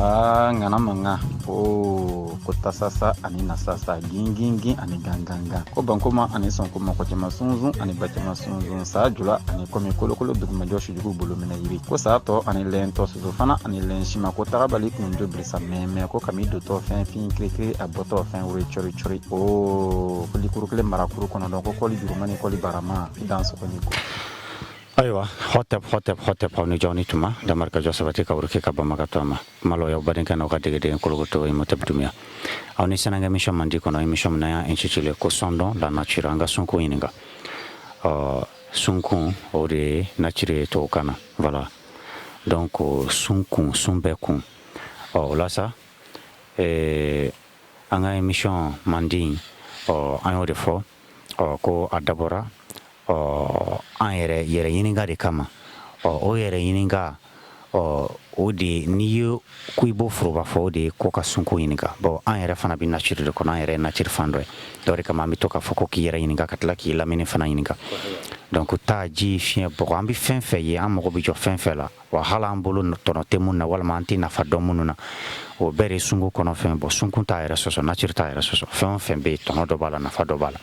Aa, ŋana mankan o ko tasasa ani nasasa, gingingin ani gangangan, ko bankoma ani sɔnkoma, ko cɛma sunsun ani bacɛma sunsun, saa jula ani kɔmi kolokolo, dugumajɔ sujugu bolo minɛ yiri, ko saa tɔ ani lɛntɔ, soso fana ani lɛn sima, ko tagabali kunjo bilisa mɛmɛ, ko kami dotɔ fɛn fin kirikiri, a bɔtɔ fɛn wuri cɔri cɔri, o ko likuru kelen marakuru kɔnɔdɔn, ko kɔli juruma ni kɔli barama i dan sɔgɔ ni ko. Ayiwa, hɔtɛp hɔtɛp hɔtɛp, aw ni jɔ ni tuma damari ka jɔ sabati ka wuruki ka bama ka to a ma malo y'aw badenkɛ n'aw ka degeden Kolokoto Imotɛp Dumiya, aw ni sɛnɛkɛ émission mandi kɔnɔ, émission min n'an y'a intitulé ko "Sondons la nature", an ka sunkun ɲininka. Ɔ, sunkun, o de ye nature ye tubabukan na. Voilà, donc sunkun, sun bɛɛ kun. Ɔ, o la sa, an ka émission mandi, ɔ, an y'o de fɔ, ɔ, ko a dabɔra, ɔ, an yɛrɛ yɛrɛ ɲininka de kama. Ɔ, o yɛrɛ ɲininka, ɔ, o de n'i ye ko i b'o foroba fɔ, o de ye ko ka sunko ɲininka. Bon, an yɛrɛ fana bɛ nature de kɔnɔ, an yɛrɛ ye nature fan dɔ ye. O de kama an bɛ to k'a fɔ ko k'i yɛrɛ ɲininka, ka tila k'i lamini fana ɲininka. Donc taa, ji, fiɲɛ, bɔgɔ, an bɛ fɛn fɛn ye, an mago bɛ jɔ fɛn fɛn la, wa hali an bolo tɔnɔ tɛ mun na, walima an tɛ nafa dɔn minnu na, o bɛɛ de ye sunko kɔnɔ fɛn. Bon, sunkun t'a yɛrɛ sɔsɔ, nature t'a yɛrɛ sɔsɔ. Fɛn o fɛn bɛ yen, tɔnɔ dɔ b'a la, nafa dɔ b'a la.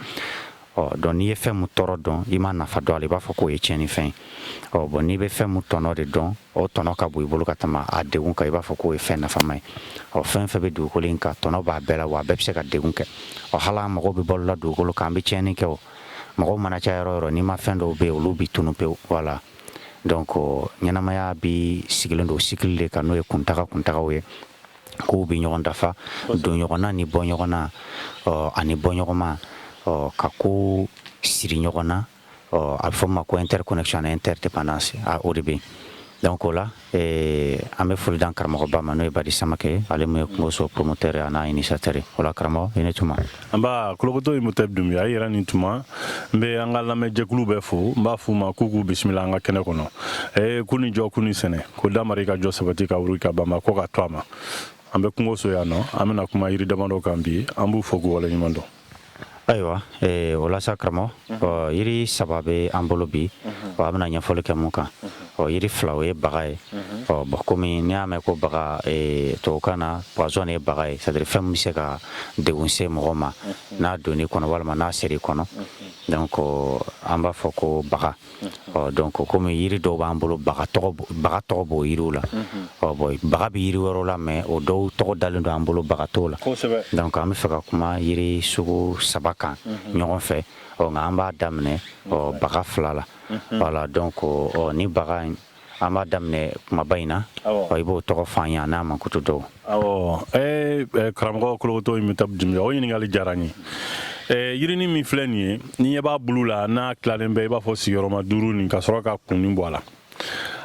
Ɔ, donc n'i ye fɛn mun tɔɔrɔ dɔn, i ma nafa dɔn a la, i b'a fɔ k'o ye tiɲɛnifɛn ye. Ɔ, bon, n'i bɛ fɛn mun tɔnɔ de dɔn, o tɔnɔ ka bon i bolo ka tɛmɛ a degun kan, i b'a fɔ k'o ye fɛn nafama ye. Ɔ, fɛn fɛn bɛ dugukolo in kan, tɔnɔ b'a bɛɛ la, wa a bɛɛ bɛ se ka degun kɛ. Ɔ, hali an mago bɛ balo la dugukolo kan, an bɛ tiɲɛni kɛ. O mɔgɔw mana caya yɔrɔ o yɔrɔ, n'i ma fɛn dɔw bɛ yen, olu bɛ tunu pewu. Voilà, donc ɲɛnamaya bi sigilen don cycle de kan, n'o ye kuntaga kuntagaw ye, k'u bɛ ɲɔgɔn dafa, don ɲɔgɔnna ni bɔ ɲɔgɔn na, ɔ, ani bɔ ɲɔgɔnma, ɔ, ka ko siri ɲɔgɔn na. Ɔ, a bɛ fɔ ma ko interconnexion ani interdépendance, a, o de bɛ yen. Donc o la, an bɛ foli d'an karamɔgɔba ma, n'o ye Badi Samakɛ ye, ale mun ye Kungoso promoteur ye, a n'a initiateur ye. O la, karamɔgɔ, i ni tuma. An b'a Kolokoto Imotɛp Dunbiya, i yɛrɛ ni tuma. N bɛ an ka lamɛnjɛkulu bɛɛ fo, n b'a f'u ma k'u k'u bisimila an ka kɛnɛ kɔnɔ. K'u ni jɔ, k'u ni sɛnɛ, ko damari ka jɔ sabati ka wuri ka banba ko ka to a ma. An bɛ kungo so yan nɔ, an bɛna kuma yiri damadɔ kan bi. An b'u fo k'u waleɲuman dɔn. Ayiwa, o la sa, karamɔgɔ, ɔ, yiri saba bɛ an bolo bi. Ɔ, an bɛna ɲɛfɔli kɛ mun kan? Ɔ, yiri fila, o ye baga ye. Ɔ, bon, komi n'i y'a mɛn ko baga, tubabukan na poison ye baga ye, c'est à dire fɛn min bɛ se ka degun se mɔgɔ ma n'a donn'i kɔnɔ walima n'a ser'i kɔnɔ. Donc an b'a fɔ ko baga. Ɔ, donc komi yiri dɔw b'an bolo, baga tɔgɔ, baga tɔgɔ b'o yiriw la. Ɔ, bon, baga bɛ yiri wɛrɛw la, mais o dɔw tɔgɔ dalen don an bolo, baga t'o la. Donc an bɛ fɛ ka kuma yiri sugu saba kan ɲɔgɔn fɛ. Ɔ, nka an b'a daminɛ, ɔ, baga fila la. Voilà, donc ɔ, ni baga in, an b'a daminɛ kumaba in na. Ɔ, i b'o tɔgɔ fɔ an ye, a n'a mankutu dɔw. Awɔ, karamɔgɔ Kolokoto Imotɛp Dunbiya, o ɲininkali diyara n ye. Yirini min filɛ nin ye, ni ɲɛ b'a bulu la, n'a tilalen bɛ i b'a fɔ sigiyɔrɔma duuru nin, ka sɔrɔ ka kunnin bɔ a la,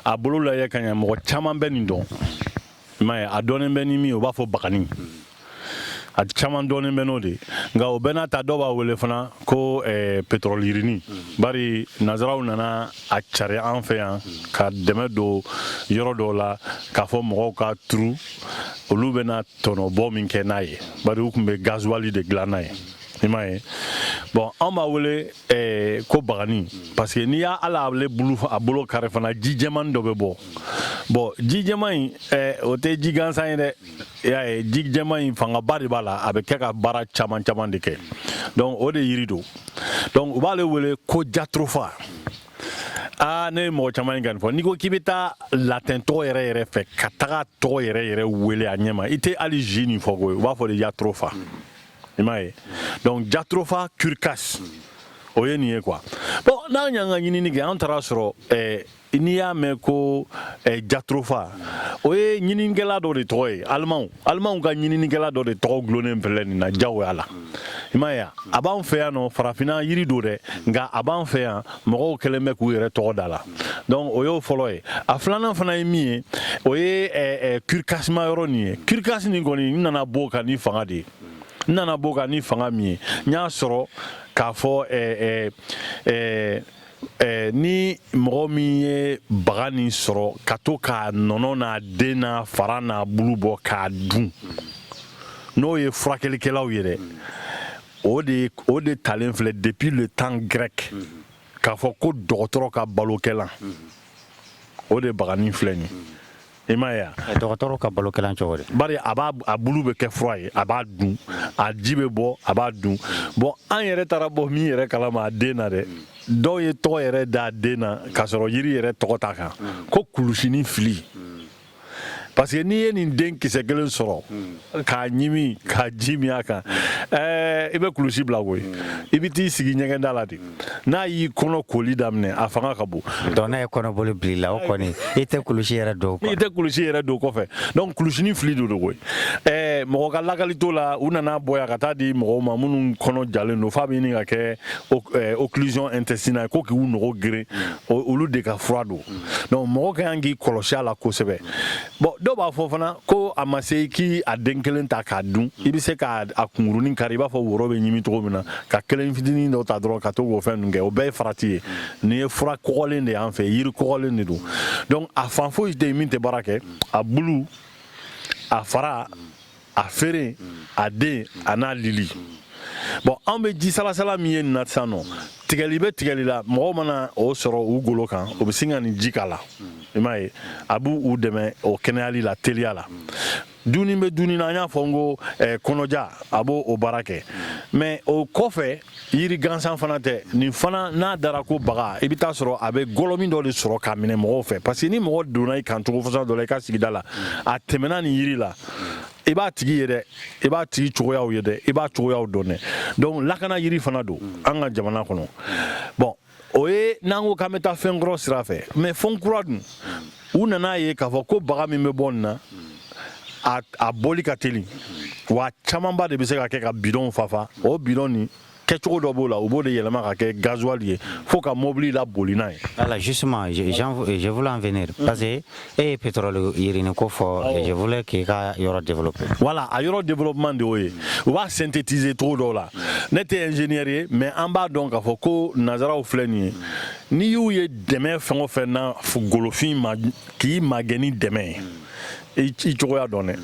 a bolo lajɛ ka ɲɛ, mɔgɔ caman bɛ nin dɔn. I m'a ye, a dɔnnen bɛ ni min ye, u b'a fɔ bagani, a caman dɔnnen bɛ n'o de. Nka o bɛɛ n'a ta, dɔw b'a wele fana ko pétrole yirini, bari nanzaraw nana a cari an fɛ yan ka dɛmɛ don yɔrɔ dɔw la, k'a fɔ mɔgɔw ka turu, olu bɛna tɔnɔbɔ min kɛ n'a ye, bari u tun bɛ gasoil de dilan n'a ye. I m'a ye, bon, an b'a wele ko bagani, parce que n'i y'a ala ale bulu, a bolo kari fana, ji jɛman dɔ bɛ bɔ. Bon, ji jɛman in, o tɛ ji gansan ye dɛ. I y'a ye, ji jɛman in, fangaba de b'a la, a bɛ kɛ ka baara caman caman de kɛ. Donc o de yiri don. Donc u b'ale wele ko jatropha. Aa, ne ye mɔgɔ caman ye ka nin fɔ. N'i ko k'i bɛ taa latin tɔgɔ yɛrɛ yɛrɛ fɛ, ka taga tɔgɔ yɛrɛ yɛrɛ wele a ɲɛ ma, i tɛ hali j nin fɔ koyi, u b'a fɔ de jatropha. I m'a ye, donc Jatropha curcas, o ye nin ye quoi. Bon, n'an y'an ka ɲinini kɛ, an taara sɔrɔ n'i y'a mɛn ko jatropha, o ye ɲininikɛla dɔ de tɔgɔ ye. Alimanw ka ɲininikɛla dɔ de tɔgɔ gulonnen filɛ nin na jagoya la. I m'a ye, a b'an fɛ yan nɔ, farafinna yiri don dɛ, nka a b'an fɛ yan, mɔgɔw kɛlen bɛ k'u yɛrɛ tɔgɔ da la. Donc o y'o fɔlɔ ye. A filanan fana ye min ye, o ye curcas ma yɔrɔ nin ye. Curcas nin kɔni, n nana bɔ o kan ni fanga de ye. N nana bɔ o kan ni fanga min ye, n y'a sɔrɔ k'a fɔ ni mɔgɔ min ye baga nin sɔrɔ, ka to k'a nɔnɔ n'a den n'a fara n'a bulu bɔ k'a dun, n'o ye furakɛlikɛlaw ye dɛ, o de talen filɛ depuis le temps grec, k'a fɔ ko dɔgɔtɔrɔ ka balokɛlan, o de baganin filɛ nin ye. I m'a ye wa? Dɔgɔtɔrɔw ka balokɛlan cogo di? Bari a b'a a bulu bɛ kɛ fura ye, a b'a dun, a ji bɛ bɔ, a b'a dun. Bon, an yɛrɛ taara bɔ min yɛrɛ kalama a den na dɛ, dɔw ye tɔgɔ yɛrɛ da a den na k'a sɔrɔ yiri yɛrɛ tɔgɔ t'a kan, ko kulusinin fili, parce que n'i ye nin den kisɛ kelen sɔrɔ k'a ɲimi, k'a ji min a kan, i bɛ kulusi bila koyi, i bɛ t'i sigi ɲɛgɛnda la de. N'a y'i kɔnɔ koli daminɛ, a fanga ka bon. Donc n'a ye kɔnɔboli bila i la, o kɔni i tɛ kulusi yɛrɛ don. I tɛ kulusi yɛrɛ don kɔfɛ. Donc kulusinin fili don koyi. Mɔgɔ ka lakali t'o la. U nana bɔ yan ka taa di mɔgɔw ma minnu kɔnɔ jalen don, f'a bɛ ɲini ka kɛ occlusion intestinale, ko k'u nogo geren, olu de ka fura don. Donc mɔgɔ ka kan k'i kɔlɔsi a la kosɛbɛ. Bon, dɔw b'a fɔ fana ko a ma se k'i a den kelen ta k'a dun, i bɛ se k'a a kunkurunin kari i b'a fɔ woro bɛ ɲimi cogo min na, ka kelen fitinin dɔ ta dɔrɔn ka to k'o fɛn ninnu kɛ. O bɛɛ ye farati ye. Nin ye fura kɔgɔlen de y'an fɛ, yiri kɔgɔlen de don. Donc a fan foyi tɛ yen min tɛ baara kɛ: a bulu, a fara, a feere, a den, a n'a lili. Bon, an bɛ ji salasala min ye nin na sisan nɔ, tigɛli bɛ tigɛli la, mɔgɔw mana o sɔrɔ u golo kan, o bɛ sin ka nin ji k'a la. I m'a ye, a b'u dɛmɛ o kɛnɛyali la teliya la. Dumuni bɛ dumuni na, an y'a fɔ n ko kɔnɔja, a b'o o baara kɛ. Mais o kɔfɛ, yiri gansan fana tɛ nin fana. N'a dara ko baga, i bɛ taa sɔrɔ a bɛ gɔlɔmi dɔ de sɔrɔ k'a minɛ mɔgɔw fɛ, parce que ni mɔgɔ donna i kan cogo fasa dɔ la i ka sigida la, a tɛmɛna nin yiri la, i b'a tigi ye dɛ, i b'a tigi cogoyaw ye dɛ, i b'a cogoyaw dɔn dɛ. Donc lakana yiri fana don an ka jamana kɔnɔ. Bon, o ye n'an ko k'an bɛ taa fɛn kɔrɔ sira fɛ. Mais fɛn kura dun, u nana ye k'a fɔ ko baga min bɛ bɔ nin na, a bɔli ka teli, wa camanba de bɛ se ka kɛ ka bidɔnw fa fa. O bidɔn nin kɛcogo dɔ b'o la, u b'o de yɛlɛma ka kɛ gasoil ye fo ka mobili la boli n'a ye. Voilà, justement, je voulais en venir parce que e ye pétrole yirini ko fɔ, je voulais k'i ka yɔrɔ développer. Voilà, a yɔrɔ développement de y'o ye. U b'a synthétiser cogo dɔw la. Ne tɛ ingénieur ye, mais an b'a dɔn k'a fɔ ko nanzaraw filɛ nin ye, n'i y'u ye dɛmɛ fɛn o fɛn na golofin ma, k'i magɛn ni dɛmɛ ye, i cogoya dɔn dɛ,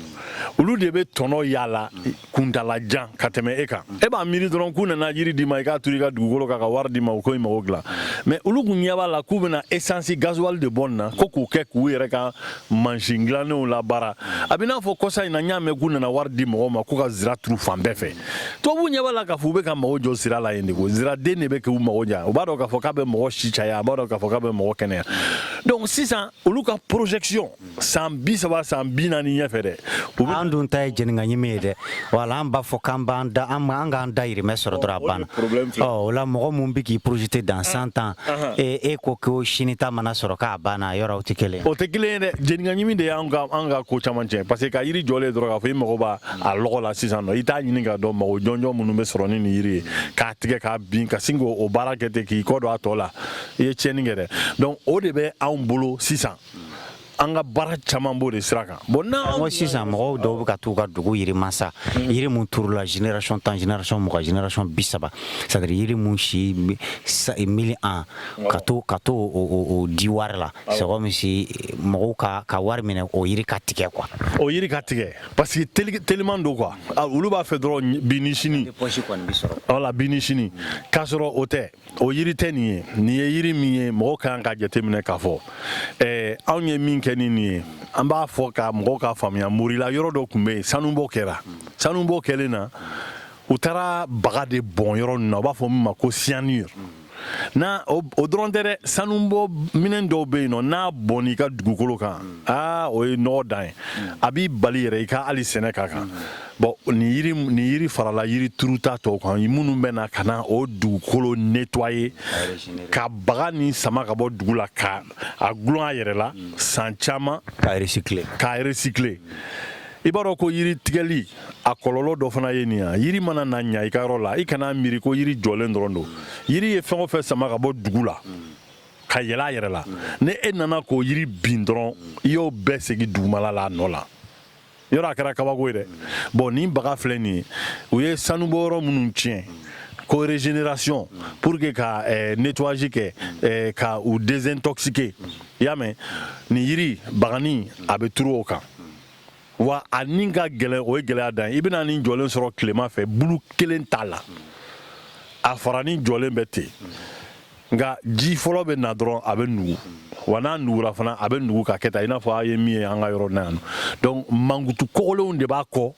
olu de bɛ tɔnɔ yaala kuntalajan ka tɛmɛ e kan. E b'a miiri dɔrɔn k'u nana yiri d'i ma, i k'a turu i ka dugukolo kan, ka wari d'i ma, u ko i mago dilan. Mais olu kun ɲɛ b'a la k'u bɛna essence, gasoil de bɔ nin na, ko k'u kɛ k'u yɛrɛ ka mansin dilannenw labaara. A bɛ n'a fɔ kɔsa in na, n y'a mɛn k'u nana wari di mɔgɔw ma k'u ka zira turu fan bɛɛ fɛ. Tubabuw ɲɛ b'a la k'a fɔ u bɛ ka mago jɔ sira la yen de, ko ziraden de bɛ k'u mago ɲa. U b'a dɔn k'a fɔ k'a bɛ mɔgɔ si caya, a b'a dɔn k'a fɔ k'a bɛ mɔgɔ kɛnɛya. Donc sisan olu ka projection san 30, san 40 ɲɛfɛ dɛ, u bɛ An dun ta ye jɛnɛka ɲimi ye dɛ. Wala an b'a fɔ k'an b'an da an k'an dayirimɛ sɔrɔ dɔrɔn, a banna. Ɔ o la, mɔgɔ mun bɛ k'i projeter dans 100 ans, e ko sini ta mana sɔrɔ k'a banna, yɔrɔ o tɛ kelen ye. O tɛ kelen ye dɛ. Jɛnɛka ɲimi de y'an ka an ka ko caman tiɲɛ, parce que ka yiri jɔlen dɔrɔn k'a fɔ i mago b'a a lɔgɔ la sisan nɔ, i t'a ɲini k'a dɔn mago jɔnjɔn minnu bɛ sɔrɔ ni nin yiri ye, k'a tigɛ k'a bin, ka sin k'o baara kɛ ten, k'i kɔ don a tɔ la, i ye tiɲɛni kɛ dɛ. Donc o de bɛ anw bolo sisan, an ka baara caman b'o de sira kan. Bon, n'an ko sisan mɔgɔw dɔw bɛ ka t'u ka dugu yirimasa, yiri mun turula génération 10, génération 20, génération 30, c'est à dire yiri mun si mille ans, ka to o di wari la, c'est comme si mɔgɔw ka wari minɛ o yiri ka tigɛ quoi. O yiri ka tigɛ parce que teliman don quoi. Olu b'a fɛ dɔrɔn bi ni sini. Poche kɔni bi sɔrɔ. Voilà, bi ni sini, k'a sɔrɔ o tɛ, o yiri tɛ nin ye. Nin ye yiri min ye, mɔgɔw ka kan ka jateminɛ k'a fɔ anw ye min kɛ ni nin ye, an b'a fɔ ka mɔgɔw ka faamuya. Morila yɔrɔ dɔ tun bɛ yen, sanubɔ kɛra. Sanubɔ kɛlen na, u taara baga de bɔn yɔrɔ ninnu na, u b'a fɔ min ma ko cyanure. Na o dɔrɔn tɛ dɛ, sanubɔ minɛn dɔw bɛ yen nɔ, n'a bɔnn'i ka dugukolo kan, aa, o ye nɔgɔ dan ye, a b'i bali yɛrɛ i ka hali sɛnɛ k'a kan. Bon, nin yiri farala yiri turuta tɔw kan minnu bɛ na ka na o dugukolo nettoyer, ka baga ni sama ka bɔ dugu la, ka a gulon a yɛrɛ la san caman. K'a recycler. K'a recycler. I b'a dɔn ko yiri tigɛli a kɔlɔlɔ dɔ fana ye nin ye: yiri mana na ɲa i ka yɔrɔ la, i kana miiri ko yiri jɔlen dɔrɔn don. Yiri ye fɛn o fɛn sama ka bɔ dugu la ka yɛlɛ a yɛrɛ la, ni e nana k'o yiri bin dɔrɔn, i y'o bɛɛ segin dugumala la a nɔ la. Yɔrɔ a kɛra kabako ye dɛ. Bon, nin baga filɛ nin ye, u ye sanubɔyɔrɔ minnu tiɲɛ ko régénération pour que ka nettoyage kɛ, ka u désintoxiquer, i y'a mɛn, nin yiri bagani a bɛ turu o kan, wa a nin ka gɛlɛn, o ye gɛlɛya dan ye. I bɛna nin jɔlen sɔrɔ tilema fɛ, bulu kelen t'a la, a faranin jɔlen bɛ ten. Nka ji fɔlɔ bɛ na dɔrɔn, a bɛ nugu. Wa n'a nugura fana, a bɛ nugu ka kɛ tan, i n'a fɔ a ye min ye an ka yɔrɔ na yan nɔ. Donc mankutu kɔgɔlenw de b'a kɔ,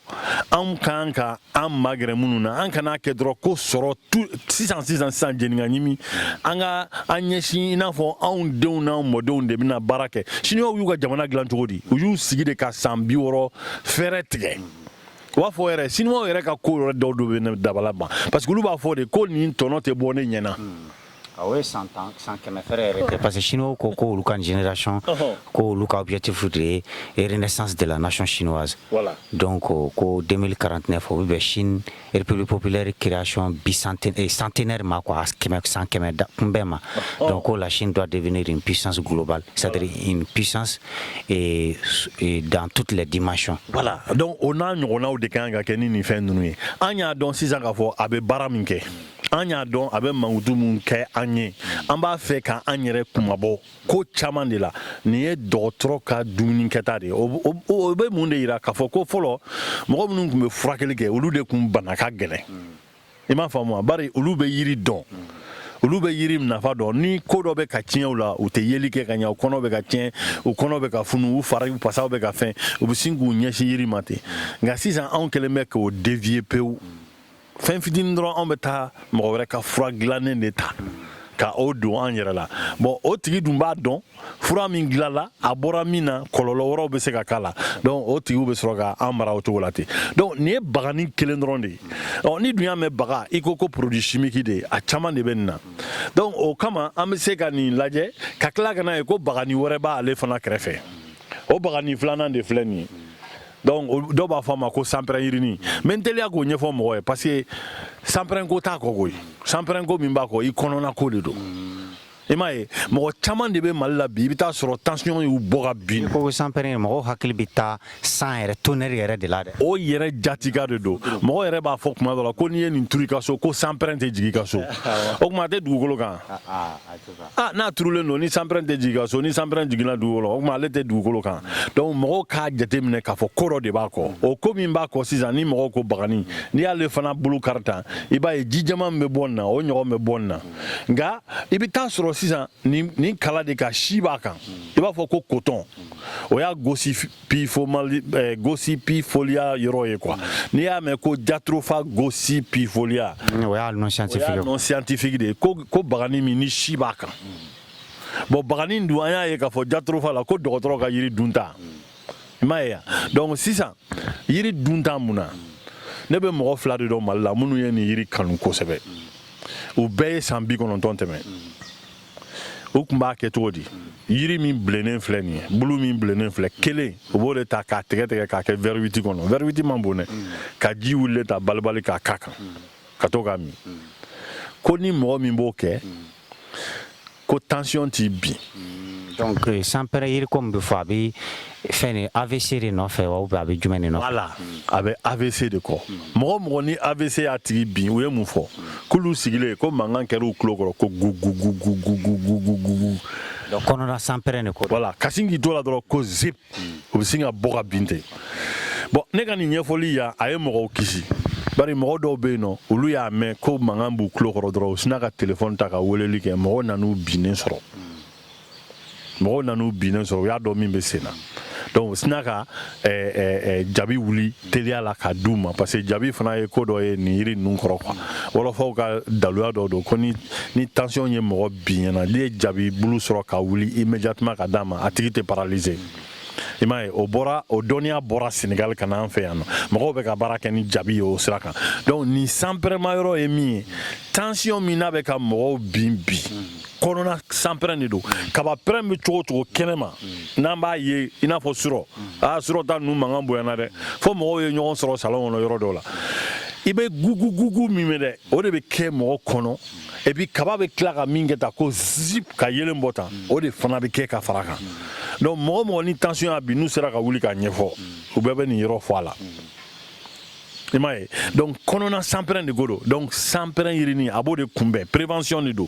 anw kan ka an magɛrɛ minnu na. An kana kɛ dɔrɔn ko sɔrɔ sisan sisan sisan, jeni ka ɲimi. An ka an ɲɛsin, i n'a fɔ anw denw n'anw mɔdenw de bɛna baara kɛ. Siniwaw y'u ka jamana dilan cogo di? U y'u sigi de ka san 60 fɛɛrɛ tigɛ. U b'a fɔ yɛrɛ, siniwaw yɛrɛ ka ko yɛrɛ dɔw bɛ ne dabala ban, parce que olu b'a fɔ de ko nin tɔnɔ tɛ bɔ ne ɲɛna. O ye san 10, san 100 fɛrɛ yɛrɛ tɛ, parce que chinois ko ko olu ka génération, ko olu ka objectif de ye renaissance de la nation chinoise. Donc ko 2049, o bɛ bɛn Chine République populaire création bicentenaire, centenaire ma quoi, 100, san 100 kunbɛn ma. Donc ko la Chine doit devenir une puissance globale, c'est-à-dire une puissance et dans toutes les dimensions. Voilà, donc o n'a ɲɔgɔnnaw de kan ka kɛ ni nin fɛn ninnu ye. An y'a dɔn sisan k'a fɔ a bɛ baara min kɛ, an y'a dɔn a bɛ mankutu mun kɛ an ye. An b'a fɛ ka an yɛrɛ kumabɔ ko caman de la. Nin ye dɔgɔtɔrɔ ka dumunikɛta de ye. O bɛ mun de yira? K'a fɔ ko fɔlɔ, mɔgɔ minnu tun bɛ furakɛli kɛ, olu de tun bana ka gɛlɛn. I m'a faamu wa? Bari olu bɛ yiri dɔn, olu bɛ yiri nafa dɔn. Ni ko dɔ bɛ ka tiɲɛ u la, u tɛ yeli kɛ ka ɲɛ, u kɔnɔ bɛ ka tiɲɛ, u kɔnɔ bɛ ka funu, u fari pasaw bɛ ka fɛn, u bɛ sin k'u ɲɛsin yiri ma ten. Nka sisan, anw kɛlen bɛ k'o dévier pewu. Fɛn fitinin dɔrɔn, anw bɛ taa mɔgɔ wɛrɛ ka fura dilannen de ta ka o don an yɛrɛ la. Bon, o tigi dun b'a dɔn fura min dilanla, a bɔra min na, kɔlɔlɔ wɛrɛw bɛ se ka k'a la. Donc o tigiw bɛ sɔrɔ ka an mara o cogo la ten. Donc nin ye bagani kelen dɔrɔn de ye. Ɔ, ni dun y'a mɛn baga, i ko ko produit chimique de ye, a caman de bɛ nin na. Donc o kama, an bɛ se ka nin lajɛ ka tila ka n'a ye ko bagani wɛrɛ b'ale fana kɛrɛfɛ. O bagani filanan de filɛ nin ye. Donc dɔw b'a fɔ a ma ko sanpɛrɛn yirini. N bɛ n teliya k'o ɲɛfɔ mɔgɔ ye, parce que sanpɛrɛn ko t'a kɔ koyi. Sanpɛrɛn ko min b'a kɔ, i kɔnɔna ko de don. I m'a ye, mɔgɔ caman de bɛ Mali la bi, i bɛ taa sɔrɔ tension y'u bɔ ka bin. Ko sanpɛrɛn, mɔgɔw hakili bɛ taa san yɛrɛ, tonnerre yɛrɛ de la dɛ. O yɛrɛ jatika de don. Mɔgɔ yɛrɛ b'a fɔ kuma dɔ la ko n'i ye nin turu i ka so, ko sanpɛrɛn tɛ jigin i ka so. O tuma, a tɛ dugukolo kan? Ah, n'a turulen don, ni sanpɛrɛn tɛ jigin i ka so, ni sanpɛrɛn jiginna dugukolo, o tuma ale tɛ dugukolo kan. Donc mɔgɔw k'a jateminɛ k'a fɔ ko dɔ de b'a kɔ. O ko min b'a kɔ sisan, ni mɔgɔw ko bagani, n'i y'ale fana bolo kari tan, i b'a ye ji jɛman min bɛ bɔ nin na, o ɲɔgɔn bɛ bɔ nin na. Nka i bɛ taa sɔrɔ sisan, nin kala de ka si b'a kan, i b'a fɔ ko coton. O y'a gossypiifolia yɔrɔ ye quoi. N'i y'a mɛn ko Jatropha gossypiifolia, O y'a nom scientifique. O y'a nom scientifique de ye, ko bagani min ni si b'a kan. Bon, bagani dun, an y'a ye k'a fɔ Jatropha la ko dɔgɔtɔrɔ ka yiri dunta, i m'a ye yan. Donc sisan, yiri dunta mun na? Ne bɛ mɔgɔ fila de dɔn Mali la minnu ye nin yiri kanu kosɛbɛ. U bɛɛ ye san 90 tɛmɛ. U tun b'a kɛ cogo di? Yiri min bilennen filɛ nin ye, bulu min bilennen filɛ, kelen, u b'o de ta k'a tigɛ tigɛ k'a kɛ verre 8 kɔnɔ. Verre 8 man bon dɛ. Ka ji wulilen ta balibali k'a k'a kan, ka to k'a min. Ko ni mɔgɔ min b'o kɛ, ko tension t'i bin. Donc sanpɛrɛn yiri ko min bɛ fɔ, a bɛ fɛn de AVC de nɔfɛ wa, ou bien a bɛ jumɛn de nɔfɛ? Voilà, a bɛ AVC de kɔ. Mɔgɔ mɔgɔ ni AVC y'a tigi bin, u ye mun fɔ? K'olu sigilen, ko mankan kɛra u tulo kɔrɔ ko gu gu gu gu gu gu gu gu gu gu. Donc kɔnɔna sanpɛrɛn de ko don. Voilà, ka sin k'i to la dɔrɔn ko zip, u bɛ sin ka bɔ ka bin ten. Bon, ne ka nin ɲɛfɔli yan, a ye mɔgɔw kisi, bari mɔgɔ dɔw bɛ yen nɔ, olu y'a mɛn ko mankan b'u tulo kɔrɔ dɔrɔn, u sinna ka telefɔni ta ka weleli kɛ. Mɔgɔw nan'u binnen sɔrɔ, mɔgɔw nan'u binnen sɔrɔ, u y'a dɔn min bɛ sen na. Donc u sinna ka jabi wuli teliya la ka d'u ma, parce que jabi fana ye ko dɔ ye nin yiri ninnu kɔrɔ quoi. Wɔlɔfɔw ka daluya dɔ don ko ni tension ye mɔgɔ bin ɲɛna, n'i ye jabi bulu sɔrɔ ka wuli immédiatement ka d'a ma, a tigi tɛ paralyser. I m'a ye, o bɔra, o dɔnniya bɔra Sénégal ka na an fɛ yan nɔ. Mɔgɔw bɛ ka baara kɛ ni jabi ye o sira kan. Donc nin sanpɛrɛma yɔrɔ ye min ye, tension min n'a bɛ ka mɔgɔw bin bi, kɔnɔna sanpɛrɛn de don. Kaba pɛrɛn bɛ cogo cogo kɛnɛma, n'an b'a ye i n'a fɔ surɔ, aa, surɔ ta ninnu mankan bonyana dɛ, fo mɔgɔw ye ɲɔgɔn sɔrɔ salon kɔnɔ yɔrɔ dɔw la. I bɛ gugugugu min mɛn dɛ, o de bɛ kɛ mɔgɔ kɔnɔ. Et puis kaba bɛ tila ka min kɛ tan ko zip, ka yelen bɔ tan, o de fana bɛ kɛ ka fara kan. Donc mɔgɔ mɔgɔ ni tension y'a bin, n'u sera ka wuli k'a ɲɛfɔ, u bɛɛ bɛ nin yɔrɔ fɔ a la. I m'a ye, donc kɔnɔna sanpɛrɛn de ko don. Donc sanpɛrɛn yirini, a b'o de kunbɛn, prévention de don.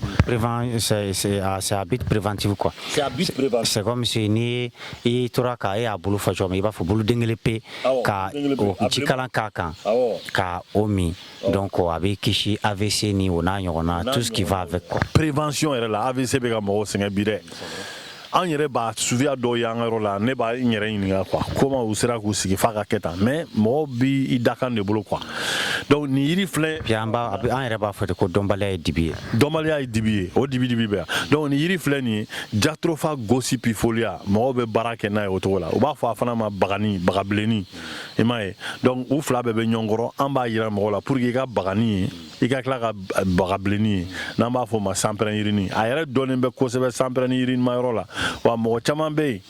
C'est à but préventif, quoi. C'est à but préventif. C'est comme si ni i tora ka e y'a bolo fɔ cogo min, i b'a fɔ boloden kelen pe ka o jikalan k'a kan ka o min, donc a b'i kisi AVC ni o n'a ɲɔgɔnna, tout ce qui va avec, quoi. Prévention yɛrɛ la, AVC bɛ ka mɔgɔw sɛgɛn bi dɛ. An yɛrɛ b'a suguya dɔw y'an ka yɔrɔ la. Ne b'a n yɛrɛ ɲininka, quoi, comment u sera k'u sigi f'a ka kɛ tan? Mais mɔgɔw bi i dakan de bolo, quoi. Donc nin yiri filɛ. Puis an b'a an yɛrɛ b'a fɔ de ko dɔnbaliya ye dibi ye. Dɔnbaliya ye dibi ye, o dibi dibi bɛ yan. Donc nin yiri filɛ nin ye, Jatropha gossypiifolia, mɔgɔw bɛ baara kɛ n'a ye o cogo la. U b'a fɔ a fana ma bagani, bagabilenni, i m'a ye. Donc u fila bɛɛ bɛ ɲɔgɔn kɔrɔ. An b'a yira mɔgɔw la pour que i ka bagani ye, i ka tila ka bagabilenni ye, n'an b'a fɔ o ma sanpɛrɛn yirini. A yɛrɛ dɔnnen bɛ kosɛbɛ sanpɛrɛn yirinima yɔrɔ la. Wa mɔgɔ caman bɛ yen,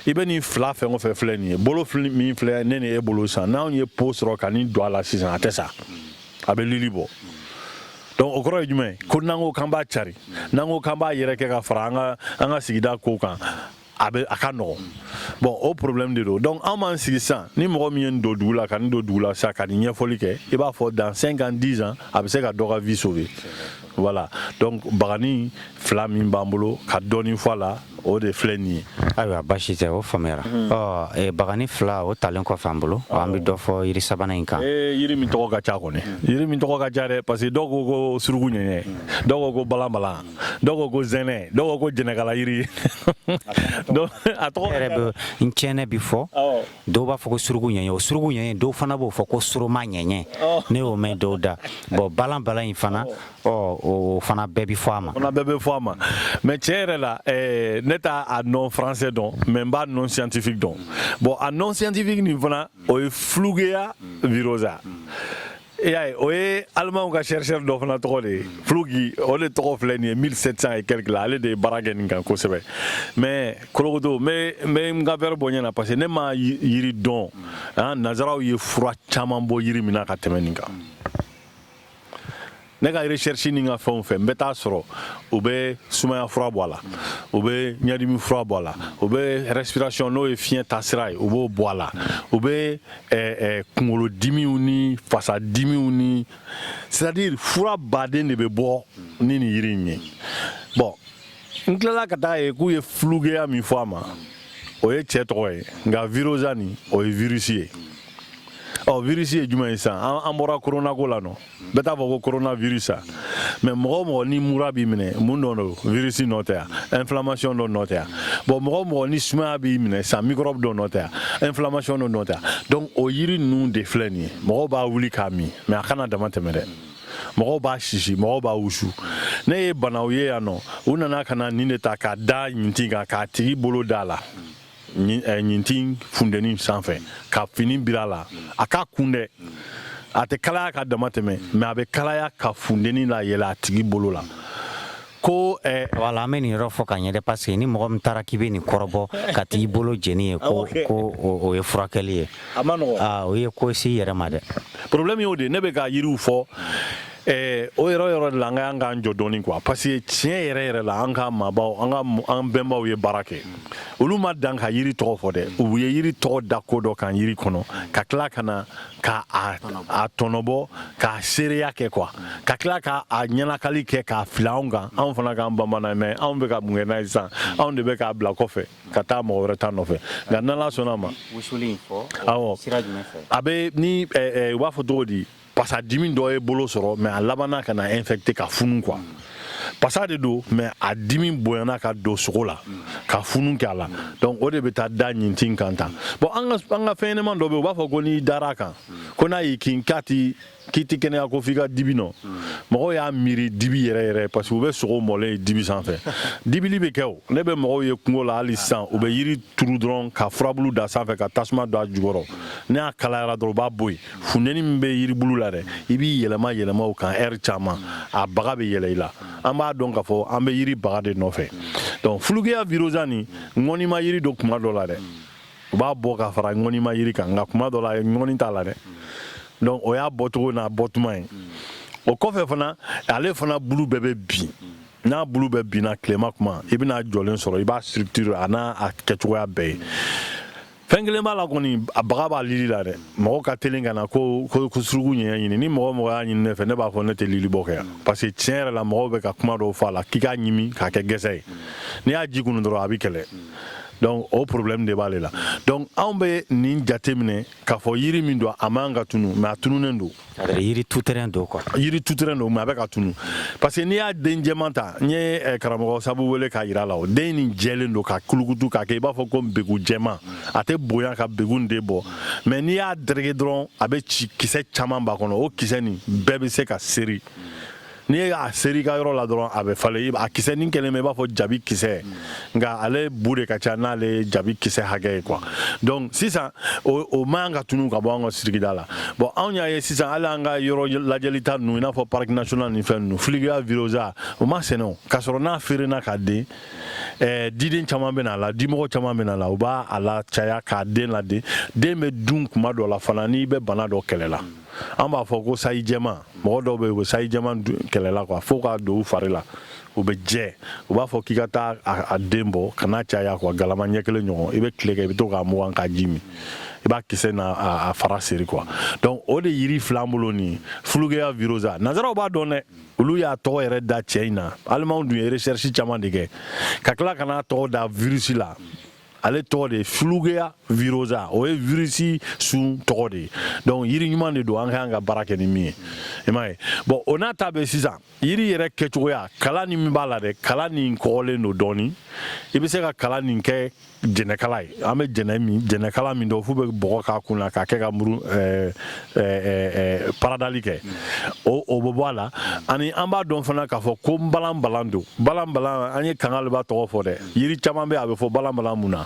i bɛ nin fila fɛn o fɛn filɛ nin ye, bolo min filɛ ne ni e bolo sisan, n'anw ye pot sɔrɔ ka nin don a la sisan, a tɛ sa, a bɛ lili bɔ. Donc o kɔrɔ ye jumɛn ye? Ko n'an ko k'an b'a cari, n'an ko k'an b'a yɛrɛkɛ ka fara an ka sigida kow kan, a bɛ a ka nɔgɔn. Bon, o problème de don. Donc an b'an sigi sisan, ni mɔgɔ min ye nin don dugu la, ka nin don dugu la sisan, ka nin ɲɛfɔli kɛ, i b'a fɔ dans 5 ans, 10 ans, a bɛ se ka dɔ ka vie sauver. Voilà, donc bagani fila min b'an bolo ka dɔɔni fɔ a la, o de filɛ nin ye. Ayiwa, baasi tɛ, o faamuyara. Ɔ, bagani fila o talen kɔfɛ an bolo, an bɛ dɔ fɔ yiri sabanan in kan. Ee, yiri min tɔgɔ ka ca kɔni, yiri min tɔgɔ ka ca dɛ, parce que dɔw ko ko suruku ɲɛɲɛ, dɔw ko ko balanbalan, dɔw ko ko zɛnɛ, dɔw ko ko jɛnɛkala yiri. Donc a tɔgɔ yɛrɛ bɛ n tiɲɛnɛ bi fɔ. Dɔw b'a fɔ ko suruku ɲɛɲɛ, o suruku ɲɛɲɛ, dɔw fana b'o fɔ ko soroma ɲɛɲɛ, ne y'o mɛn dɔw da. Bon, balan balan in fana, ɔ, o fana bɛɛ bi fɔ a ma. Fana bɛɛ bɛ fɔ a ma. Mais tiɲɛ yɛrɛ la, ne t'a a nom français dɔn, mais n b'a nom scientifique dɔn. Bon, a nom scientifique nin fana, o ye Fluggea virosa. I y'a ye, o ye alimanw ka chercheur dɔ fana tɔgɔ de ye, Pflug. O de tɔgɔ filɛ nin ye, 1700 et quelque la, ale de ye baara kɛ nin kan kosɛbɛ. Mais kolokoto, n bɛ n ka verre bɔ ɲɛ na, parce que ne ma yiri dɔn. Nanzaraw ye fura caman bɔ yiri min na ka tɛmɛ nin kan, ne ka recherche ni n ka fɛnw fɛ, n bɛ taa sɔrɔ u bɛ sumaya fura bɔ a la, u bɛ ɲɛdimi fura bɔ a la, u bɛ respiration, n'o ye fiɲɛ taasira ye, u b'o bɔ a la, u bɛ kunkolodimiw ni fasadimiw ni, c'est à dire fura baden de bɛ bɔ ni nin yiri in ye. Bon, n tilala ka taa ye k'u ye Fluggea min fɔ a ma, o ye cɛ tɔgɔ ye, nka virosa nin, o ye virus ye. Ɔ, virus ye jumɛn ye sisan? An bɔra corona ko la nɔ, bɛɛ t'a fɔ ko coronavirus sa. Mais mɔgɔ o mɔgɔ ni mura b'i minɛ, mun dɔ don? Virus nɔ tɛ yan, inflammation dɔ nɔ tɛ yan? Bon, mɔgɔ o mɔgɔ ni sumaya b'i minɛ sisan, microbe dɔ nɔ tɛ yan, inflammation dɔ nɔ tɛ yan? Donc o yiri ninnu de filɛ nin ye, mɔgɔw b'a wuli k'a min, mais a kana dama tɛmɛ dɛ. Mɔgɔw b'a sisi, mɔgɔw b'a wusu. Ne ye banaw ye yan nɔ, u nana ka na nin de ta k'a da ɲintin kan, k'a tigi bolo da la ɲintin funteni sanfɛ, ka fini biri a la, a k'a kun dɛ. A tɛ kalaya ka dama tɛmɛ, mais a bɛ kalaya ka funteni la yɛlɛ a tigi bolo la ko Wala, an bɛ nin yɔrɔ fɔ ka ɲɛ dɛ, parce que ni mɔgɔ min taara k'i bɛ nin kɔrɔbɔ ka t'i bolo jeni ye ko o ye furakɛli ye. A ma nɔgɔn. Aa, o ye ko si yɛrɛ ma dɛ. Problème y'o de ye. Ne bɛ ka yiriw fɔ, o yɔrɔ de la, an ka kan k'an jɔ dɔɔni, quoi, parce que tiɲɛ yɛrɛ yɛrɛ la, an ka maabaw, an ka an bɛnbaw ye baara kɛ. Olu ma dan ka yiri tɔgɔ fɔ dɛ, u ye yiri tɔgɔ da ko dɔ kan yiri kɔnɔ, ka tila ka na ka a tɔnɔbɔ, k'a seereya kɛ, quoi, ka tila ka a ɲɛnakali kɛ k'a fili anw kan, anw fana k'an banban n'a ye. Mais anw bɛ ka mun kɛ n'a ye sisan? Anw de bɛ k'a bila kɔfɛ ka taa mɔgɔ wɛrɛ ta nɔfɛ. Nka n'Ala sɔnna a ma. Wusuli in fɔ. Awɔ. Sira jumɛn fɛ? A bɛ ni u b'a fɔ cogo di, pasa dimi dɔ ye bolo sɔrɔ, mais a labanna ka na infecté ka funu, quoi. Pasa de don, mais a dimi bonyana ka don sogo la ka funu kɛ a la. Donc o de bɛ taa da ɲintin kan tan. Bon, an ka fɛn ɲɛnɛman dɔ bɛ yen, u b'a fɔ ko n'i dara a kan, ko n'a y'i kin, k'a ti k'i ti kɛnɛya, ko f'i ka dibi nɔ. Mɔgɔw y'a miiri dibi yɛrɛ yɛrɛ, parce que u bɛ sogo mɔlen ye dibi sanfɛ. Dibili bɛ kɛ. O ne bɛ mɔgɔw ye kungo la hali sisan, u bɛ yiri turu dɔrɔn ka furabulu da sanfɛ, ka tasuma don a jukɔrɔ. Ne y'a kalayara dɔrɔn, u b'a bɔ yen. Funteni min bɛ yiribulu la dɛ, i b'i yɛlɛma yɛlɛma o kan ɛri caman, a baga bɛ yɛlɛ i la. An b'a dɔn k'a fɔ an bɛ yiri baga de nɔfɛ. Donc Fluggea virosa nin, ŋɔnima yiri don kuma dɔ la dɛ, u b'a bɔ ka fara ŋɔnima yiri kan, nka kuma dɔ la ŋɔni t'a la dɛ. Donc o y'a bɔcogo n'a bɔtuma ye. O kɔfɛ fana, ale fana bulu bɛɛ bɛ bin. N'a bulu bɛɛ binna tilema kuma, i bɛna jɔlen sɔrɔ, i b'a structure a n'a a kɛcogoya bɛɛ ye. Fɛn kelen b'a la kɔni, a baga b'a lili la dɛ. Mɔgɔ ka teli ka na ko suruku ɲɛɲɛ ɲini. Ni mɔgɔ mɔgɔ y'a ɲini ne fɛ, ne b'a fɔ ne tɛ lili bɔ kɛ yan, parce que tiɲɛ yɛrɛ la mɔgɔw bɛ ka kuma dɔw fɔ a la k'i k'a ɲimi k'a kɛ gɛsɛ ye. N'i y'a ji kunu dɔrɔn a bɛ kɛlɛ. Donc o problème de b'ale la. Donc anw bɛ nin jate minɛ k'a fɔ yiri min don, a man ka tunu, mais a tununen don. Yiri tout-terrain don quoi. Yiri tout-terrain don, mais a bɛ ka tunu, parce que n'i y'a den jɛman ta, n ye karamɔgɔ sabu wele k'a yira la, o den nin jɛlen don ka kulukutu k'a kɛ i b'a fɔ ko begu jɛman. A tɛ bonya ka begu de bɔ, mais n'i y'a dɛrɛgɛ dɔrɔn a bɛ ci, kisɛ caman b'a kɔnɔ. O kisɛ nin bɛɛ bɛ se ka seri. N'i y'a seri i ka yɔrɔ la dɔrɔn a bɛ falen. A kisɛ nin kɛlen bɛ i b'a fɔ jabi kisɛ, nka ale bu de ka ca n'ale jabi kisɛ hakɛ ye quoi. Donc sisan o man ka tunu ka bɔ an ka sigida la. Bon, anw y'a ye sisan, hali an ka yɔrɔ lajɛli ta ninnu, i n'a fɔ parc national ni fɛn ninnu, Fluggea virosa o ma sɛnɛ o, k'a sɔrɔ n'a feerena ka den, diden caman bɛ na la, dimɔgɔ caman bɛ na la, u b'a a la caya k'a den laden. Den bɛ dun kuma dɔ la fana n'i bɛ bana dɔ kɛlɛ la. An b'a fɔ ko sayi jɛman, mɔgɔ dɔw bɛ yen u bɛ sayi jɛman kɛlɛ la quoi, fo k'a don u fari la u bɛ jɛ. U b'a fɔ k'i ka taa a den bɔ ka n'a caya quoi, galama ɲɛ kelen ɲɔgɔn, i bɛ tile kɛ i bɛ to k'a mugan k'a ji min, i b'a kisɛ n'a a fara seri quoi. Donc o de yiri fila an bolo nin, Fluggea virosa. Nanzaraw b'a dɔn dɛ, olu y'a tɔgɔ yɛrɛ da cɛ in na. Alimanw dun ye recherche caman de kɛ ka tila ka n'a tɔgɔ da virus la. Ale tɔgɔ de ye Fluggea virosa, o ye virus sun tɔgɔ de ye. Donc yiri ɲuman de don, an ka kan ka baara kɛ ni min ye, i m'a ye. Bon, o n'a ta bɛ sisan, yiri yɛrɛ kɛcogoya, kala nin min b'a la dɛ, kala nin kɔgɔlen don dɔɔni. I bɛ se ka kala nin kɛ jɛnɛkala ye. An bɛ jɛnɛ min, jɛnɛkala min dɔn, f'u bɛ bɔgɔ k'a kun na k'a kɛ ka muru paradali kɛ, o bɛ bɔ a la. Ani an b'a dɔn fana k'a fɔ ko balanbalan don. Balanbalan, an ye kangaliba tɔgɔ fɔ dɛ. Yiri caman bɛ a bɛ fɔ balanbalan mun na,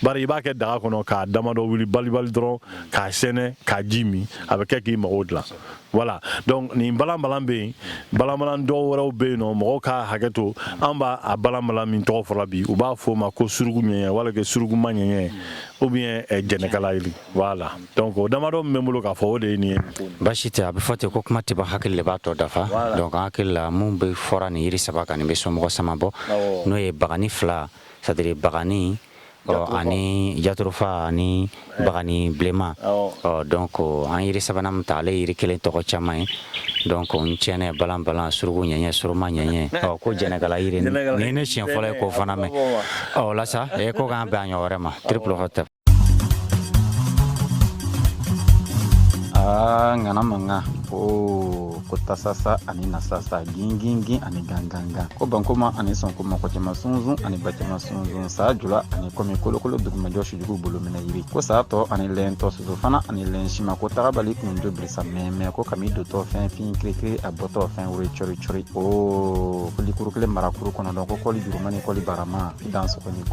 bari i b'a kɛ daga kɔnɔ k'a damadɔ wuli balibali dɔrɔn k'a sɛnɛ k'a ji min, a bɛ kɛ k'i mago dilan. Voilà, donc nin balanbalan bɛ yen, balanbalan dɔw wɛrɛw bɛ yen nɔ, mɔgɔw ka hakɛ to. An b'a a balanbalan min tɔgɔ fɔra bi, u b'a fɔ o ma ko suruku ɲɛɲɛ wala kɛ surukuma ɲɛɲɛ ou bien jɛnɛkala yiri. Voilà, donc o damadɔ min bɛ n bolo k'a fɔ, o de ye nin ye. Baasi tɛ, a bɛ fɔ ten ko kuma tɛ ban, hakili de b'a tɔ dafa. Donc an hakili la mun bɛ fɔra nin yiri saba kan, nin bɛ somɔgɔ sama bɔ, n'o ye bagani fila, c'est à dire bagani ani jatorofa ani bagani bilenman. Donc an yiri sabanan min ta, ale yiri kelen tɔgɔ caman ye. Donc n tiɲɛnɛ, balan balan, suruku ɲɛɲɛ, suruma ɲɛɲɛ, ko jɛnɛkala yiri, nin ne siɲɛ fɔlɔ ye k'o fana mɛn. Ɔ la sa, ko k'an bɛn a ɲɔgɔn wɛrɛ ma. Triple hotep. Aa, ŋana mankan o ko tasasa ani nasasa, gingingin ani gangangan, ko bankoma ani sɔnkoma, kɔcɛma sunsun ani bacɛma sunsun, saa jula ani kɔmi kolokolo dugumajɔ sujugu bolominɛ yiri, ko saa tɔ ani lɛntɔ soso fana ani lɛn sima, ko tagabali kunjo birisa mɛmɛ, ko kami dotɔ fɛn fin kirikiri, a bɔtɔ fɛn wuri cɔri cɔri, o ko likuru kelen marakuru kɔnɔntɔn, ko kɔli juruma ni kɔli barama i dan sɔgɔni.